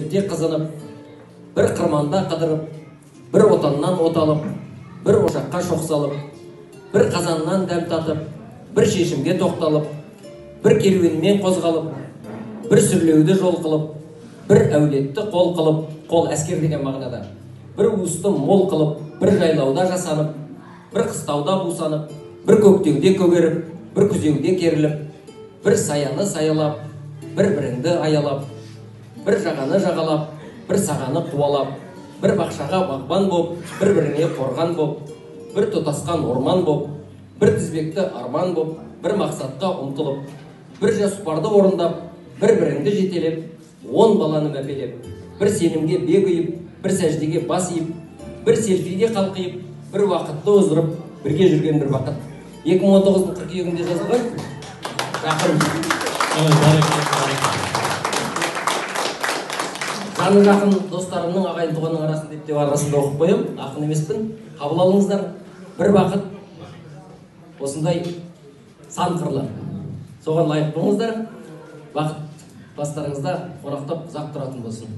Концертте қызынып, бір қырманда қыдырып, бір отаннан оталып, бір ошаққа шоқ салып, бір қазаннан дәм татып, бір шешімге тоқталып, бір керуенмен қозғалып, бір сүрлеуді жол қылып, бір әулетті қол қылып, қол әскер деген мағынада, бір уысты мол қылып, бір жайлауда жасанып, бір қыстауда бусанып, бір көктеуде көгеріп, бір күзеуде керіліп, бір саяны саялап, бір біріңді аялап, бір жағаны жағалап, бір сағаны қуалап, бір бақшаға бағбан боп, бір біріңе қорған боп, бір тұтасқан орман боп, бір тізбекті арман боп, бір мақсатқа ұмтылып, бір жоспарды орындап, бір біріңді жетелеп, 10 баланы мәпелеп, бір сенімге бек ұйып, бір сәждеге бас иіп, бір селфиге қалқиып, бір уақытты оздырып, бірге жүрген бір бақыт. 2019-дың қыркүйегінде жазылған. Жақын. Жаны жақын достарымның, ағайын туғанның арасында деп арасында оқып қоямын. Ақын емеспін. Қабыл алыңыздар. Бір бақыт осындай сан қырлы. Соған лайық болыңыздар. Бақыт бастарыңызда қонақтап ұзақ тұратын болсын.